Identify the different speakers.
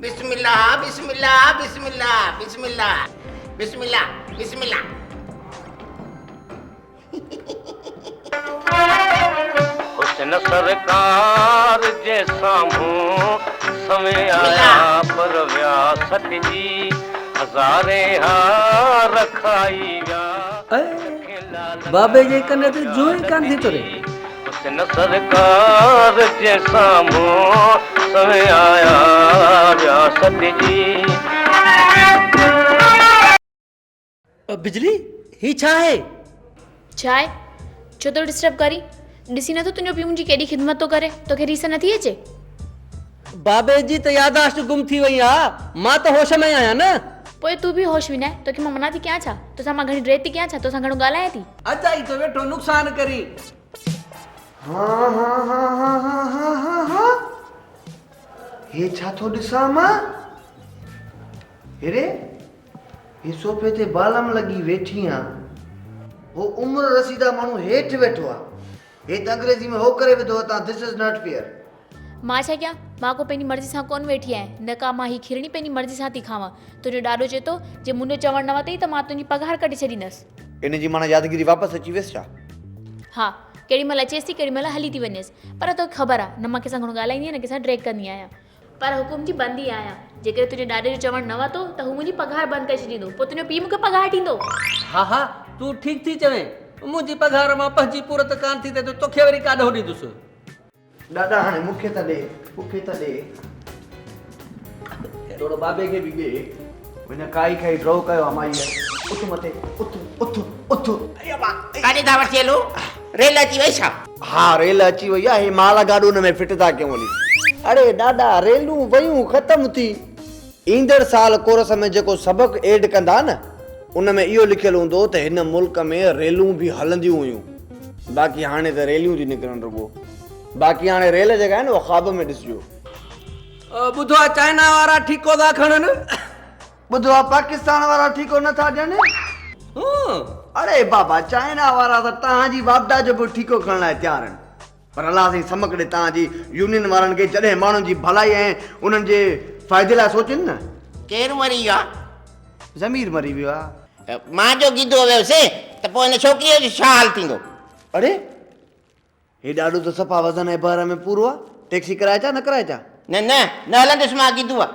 Speaker 1: بسم الله بسم الله بسم الله بسم الله بسم الله بسم الله.
Speaker 2: حسن سرڪار جي سامهون سوين آيا پر ويا سٽجي هزارين هار کائي ويا.
Speaker 3: بابي جي ڪن تي جونء ئي ڪانه ٿي تري.
Speaker 2: حسن سرڪار جي سامهون سوين آيا ويا سڏجي.
Speaker 3: بجلي، هي ڇا آهي؟
Speaker 4: ڇا آهي؟ ڇو ٿو ڊسٽرب ڪرين؟ ڏسين نٿو تنهنجو پيء منهنجي ڪيڏي خدمت ٿو ڪري، توکي ريس نٿي اچي؟
Speaker 3: بابي جي ته ياداشت گم ٿي وئي آ، مان ته هوش ۾ ئي آهيان نه.
Speaker 4: پوء تون به هوش وڃائي، توکي مان منع ٿي ڪيان ڇا؟ توسان مان گهڻي ڊري ٿي ڪيان ڇا؟ توسان گهڻو ڳالهايان ٿي؟
Speaker 3: اجائي ٿو ويٺو نقصان ڪرين.
Speaker 5: هان هان هان هان هان هان هان هي ڇا ٿو ڏسان مان؟ هيري هي صوفي تي بالم لڳي ويٺي آن. هو عمر رسيده ماڻهو هيٺ ويٺو آ. هي ته انگريزي ۾ هو ڪري وڌو اٿان this is not fair.
Speaker 4: مان ڇا ڪيان؟ مان ڪو پنهنجي مرضي سان ڪونه ويٺي آهيان، نه ڪا مان هي کيرڻي پنهنجي مرضي سان ٿي کاوان. تنهنجو ڏاڏو چئي ٿو، جي منهنجو چوڻ نه وتئي ته مان تنهنجي پگهار ڪڍي ڇڏيندس.
Speaker 5: ان جي معنيٰ يادگيري واپس اچي ويس ڇا؟
Speaker 4: ها، ڪيڏي مهل اچيس ٿي ڪيڏي مهل هلي ٿي وڃيس. پر توکي خبر آ، نه مان ڪنهن سان گهڻو ڳالهائيندي آهيان نه ڪنهن سان ڊريگ ڪندي آهيان. پر حڪم جي بندي آهيان. جيڪڏهن تنهنجي ڏاڏي جو چوڻ نه وتو ته هو منهنجي پگهار بند ڪري ڇڏيندو. پوء تنهنجو پيء مون کي پگهار ڏيندو.
Speaker 3: ها ها، تون ٺيڪ ٿي چوين. منهنجي پگهار مان پنهنجي پورت ڪانه ٿي ٿئي ته توکي وري ڪاڏهون ڏيندس.
Speaker 5: ڏاڏا هاڻي مون کي ته ڏي، مون کي ته ڏي. ٿورو بابي کي به ڏي. هن کائي کائي ڊرو ڪيو آ مائيء. اٿ مٿي، اٿ، اٿ، اٿ.
Speaker 1: اري ابا، ڪاڏي ٿا وٺي هلو؟ ريل اچي وئي ڇا؟
Speaker 5: ها ريل اچي وئي آ، هي مال گاڏو ان ۾ فٽ ٿا ڪيون هلي. اڙي ڏاڏا ريلون ويون ختم ٿي. ايندڙ سال ڪورس ۾ جيڪو سبق ايڊ ڪندا نه ان ۾ اهو لکيل هوندو ته هن ملڪ ۾ ريلون به هلنديون هيون. باقي هاڻي ته ريليون ٿي نڪرن رڳو. باقي هاڻي ريل جيڪا آهي نه اها خواب ۾ ڏسجو.
Speaker 3: ٻڌو آ چائنا وارا ٺيڪو ٿا کڻن.
Speaker 5: ٻڌو آ پاڪستان وارا ٺيڪو نه ٿا ڏين. اڙي بابا چائنا وارا ته توهان جي واپڊا جو به ٺيڪو کڻڻ لاء تيار آهن. پر الله سائين سمڪ ڏي توهان جي يونين وارن کي جڏهن ماڻهن جي ڀلائي ۽ انهن جي فائدي لاء سوچين نه.
Speaker 1: ڪير مري ويو آ؟
Speaker 5: ضمير مري ويو آ.
Speaker 1: مان جو گيدو ويوسين ته پوء هن ڇوڪريء جو ڇا حال ٿيندو؟
Speaker 5: اڙي هي ڏاڏو ته صفا وزن ۽ بحر ۾ پورو آ. ٽيڪسي ڪرائي اچان نه ڪرائي اچان؟
Speaker 1: نه نه، نه هلندس مان گيدوء.